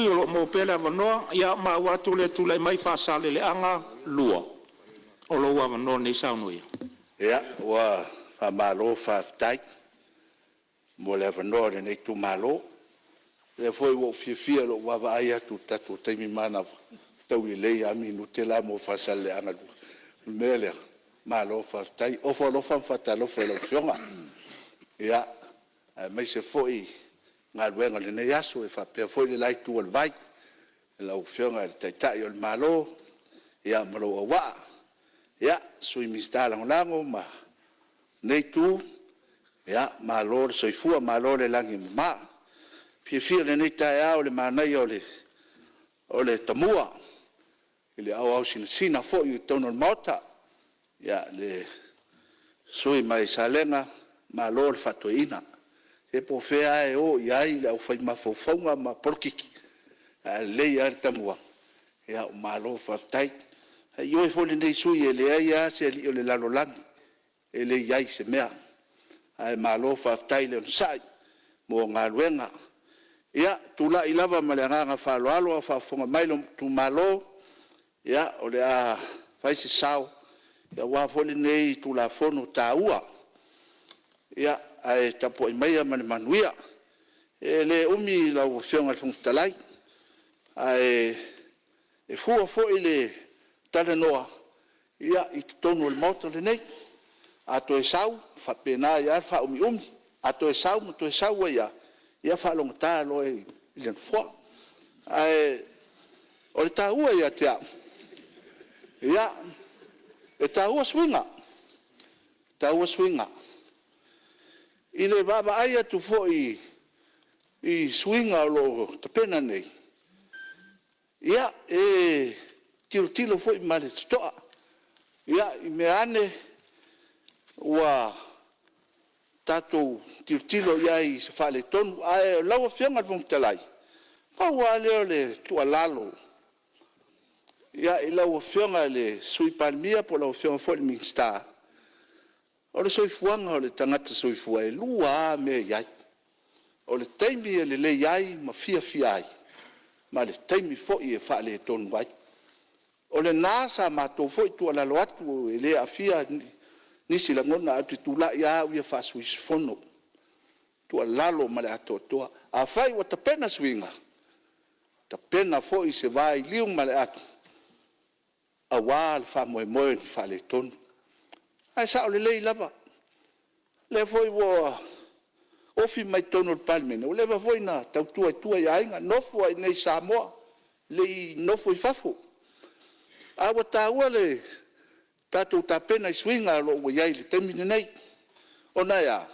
O lo o maua pea le avanoa. Ua maua atu o tulai mai Faasaleleaga 2, o lou avanoa lenei e saunoa ai. Ia, ua faamalo faafetai mo le avanoa o lenei itumalo. O lea foi ua ou fiafia i lou vaavaai atu i le tatou taimi manava, e fetaui lelei lava minute la mo Faasaleleaga 2. O le mea lea, malo faafetai. Ofo alofa ma faatalofa i lau Afioga, aemaise foi galuega o lenei aso, e faapea foi le la itu o le vai i lau Afioga i le Taitai o le Malo ma lou auvaa, Sui Minisita Lagolago ma lenei Itu, malo le soifua malo le lagi e mama. E fiafia i lenei taeao i le manaia o le tamua i le aoao sinasina foi i totonu o le Maota. Le sui usufono mai Salega, malo le faa-Toeaina. Ia po o fea lava e o i ai le aufai mafaufauga ma polokiki, ae a lelei lava le tamua, ia malo faafetai. E ioe foi lenei sui usufono e leai lava se alii o le lalolagi e le i ai i se mea. Ae malo faafetai le onosai mo galuega. Ia, e tulai lava ma le agaga faaaloalo a o faafofoga mai lou itumalo, ia o le a fai se sao aua foi lenei Tulafono taua, ae tapuai maia ma le manuia. E le umi lau Afioga i le Fofoga Fetalai, ae fua foi le talanoa i totonu o le Maota lenei. A toe sau, e faapena ai lava le faaumiumi, a toe sau ma toe sau ai lava, ia faalogogata loa i le Nofoa. Ae o le taua ia te au, ia, e taua suiga, e taua suiga. I le vaavaai atu foi i suiga o lo o tapena nei, ia, e tilotilo foi ma le totoa i mea ane ua tatou tilotilo i ai i se faaletonu. Ae lau Afioga i le Fofoga Fetalai, pau lava lea o le tuualalo i lau Afioga i le Sui Palemia po o lau Afioga foi i le Minisita, o le soifuaga o le tagata soifua, e lua lava mea e i ai. O le taimi e lelei ai ma fiafia ai, ma le taimi foi e faaletonu ai. O lena sa matou foi tuualalo atu, e le aafia nisi lagona, ae ou te tulai lava au ia faa-sui usufono, tuualalo ma le atoatoa. Afai ua tapena suiga, tapena foi se vailiu ma le atu aua le faamoemoe o ni faaletonu. Ae sao lelei lava, o lea foi ua ofi mai totonu o le Palemene, ua leva foi ona tautua i tua i aiga, nofo lava i inei i Samoa, e le i nofo i fafo. Ae ua taua le tatou tapena i suiga o lo o ua i ai i le taimi lenei. Ona e a?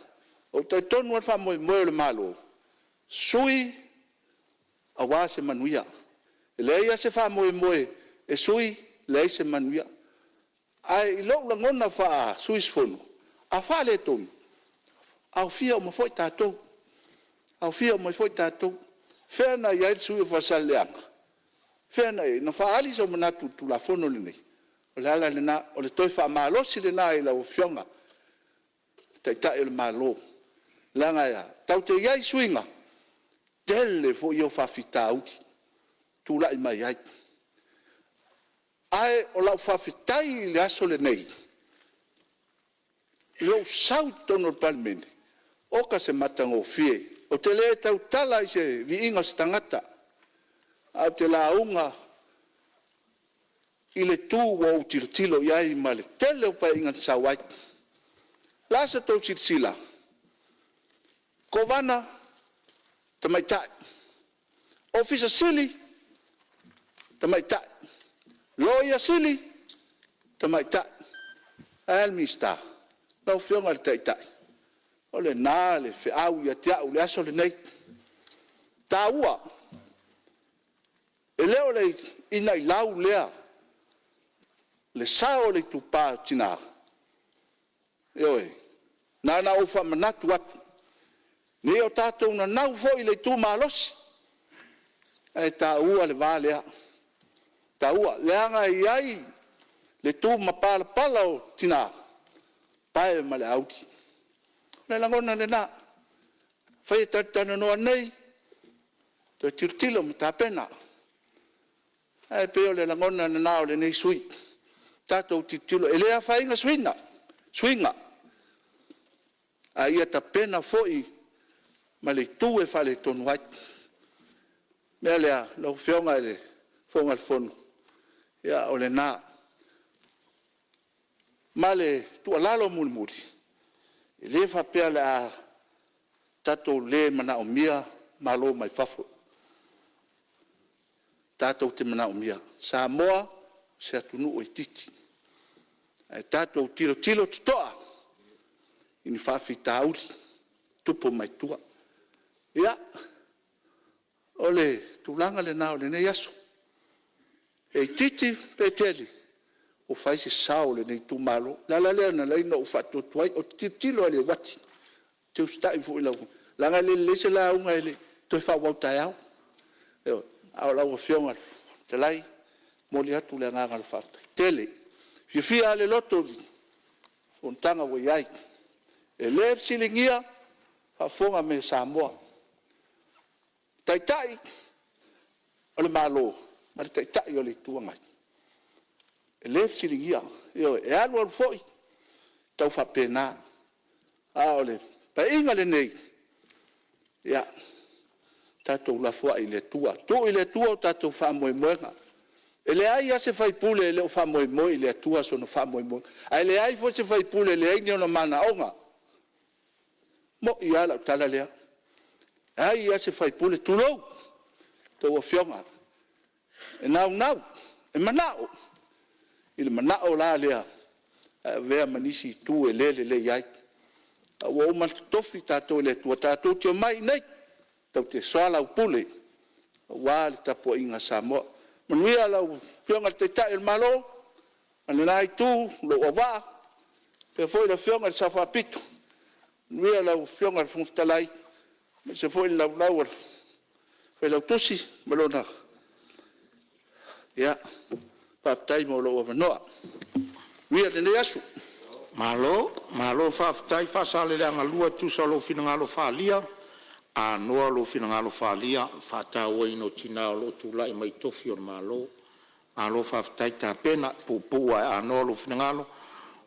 Ou te talitonu lava le faamoemoe o le Malo, sui aua se manuia. E leai lava se faamoemoe e sui, leai se manuia. Ae i lou lagona faa-sui usufono, a faaletonu, aofia uma foi tatou, aofia uma ai foi tatou. Fea na i ai le sui usufono o Faasaleleaga? Fea na i ai? Na faaali sou manatu i le Tulafono lenei? O le ala lena, o le toe faamalosi lena i lau Afioga i le Taitai o le Malo. Leaga e a? Tatou te i ai i suiga, tele foi ia o faafitauli e tulai mai ai. Ae o lau faafetai i le aso lenei i lou sau i totonu o le Palemene, oka se matagofie. Ou te le tautala i se viiga o se tagata, ae ou te lauga i le itu ua ou tilotilo i ai ma le tele o Paeaiga na sau ai. O le a sa outou silasila? Kovana, tamaitai. Ofisa Sili, tamaitai. Loia Sili, tamaitai. Ae a le Minisita? Lau Afioga i le Taitai, o lena le feau ia te au i le aso lenei, e taua. E le o le inailau lea le sao o le itupa o tina? Ioe. Na ona ou faamanatu atu, ne i o tatou nanau foi i le itu malosi, ae taua le va lea, e taua leaga e i ai le tumapalapala o tina, pae ma le auli. O le lagona lena, afai e ta te talanoa nei, Toe tilotilo ma tapena. Ae pei o le lagona lena o lenei sui usufono, tatou tilotilo, e le afaina suiga, a ia tapena foi ma le itu e faaletonu ai. O le mea lea lau Afioga i le Fofoga o le Fono, ia o lena. Ma le tuualalo mulimuli, e le faapea o le a tatou le manaomia malo mai fafo. Tatou te manaomia. Samoa, o se atunuu e itiiti, ae tatou tilotilo totoa i ni faafitauli e tupu mai tua. Ia, o le tulaga lena o lenei aso, pe itiiti pe tele, ua fai se sao o lenei itumalo. O le ala lea na ala ai ona ou faatuatuai, ou te tilotilo lava i le uati, ou te usitai foi i lau… leaga e le lelei se lauga e le toe faaauau taeao. Ioe. A o lau Afioga i le Fofoga Fetalai, e momoli atu le agaga o le faafetai tele. E fiafia lava le loto i le fonotaga ua i ai. E le fesiligia le faafofoga mai a Samoa, Taitai o le Malo ma le Taitai o le Itu Agai. E le fesiligia, ioe, e alu alu foi, e tau faapena. A o le Paeaiga lenei, ia, tatou lafoai i le Atua, tuu i le Atua o tatou faamoemoega. E leai lava se sui usufono e le o faamoemoe i le Atua sona faamoemoega, ae leai foi se sui usufono e leai ni ona manaoga. E moni lava lau tala lea. E leai lava se sui usufono, tulou a outou Afioga, e naunau, e manao i le manao la lea e avea ma nisi itu e le lelei ai. A ua uma ona totofi tatou e le Atua tatou te omai i inei tatou te soalaupule aua le tapuaiga a Samoa. Manuia lau Afioga i le Taitai o le Malo ma le la Itu i lou auvaa, faapea foi le Afioga i le Sao Faapito, manuia lau Afioga i le Fofoga Fetalai, aemaise foi le laulau a le Failautusi ma lona… Ia, faafetai mo lou avanoa. Manuia lenei aso. Malo, malo faafetai Faasaleleaga 2 e tusa o lou finagalo faaalia, anoa lou finagalo faaalia i le faatauaina o tina o lo o tulai mai i tofi o le Malo. Malo faafetai tapena, e puupuu lava ae anoa lou finagalo,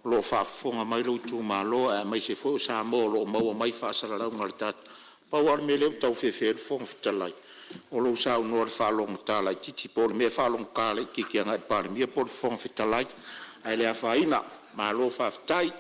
o lo o faafofoga mai lou itumalo aemaise foi o Samoa o lo o maua mai faasalalauga a le tatou. Pau lava le mea lea ua tau fefe ai le Fofoga Fetalai, o lou saunoa i le faalogogata laitiiti, po o le mea e faalogogata laitiiti agai i le Palemia po o le Fofoga Fetalai, ae le afaina, malo faafetai.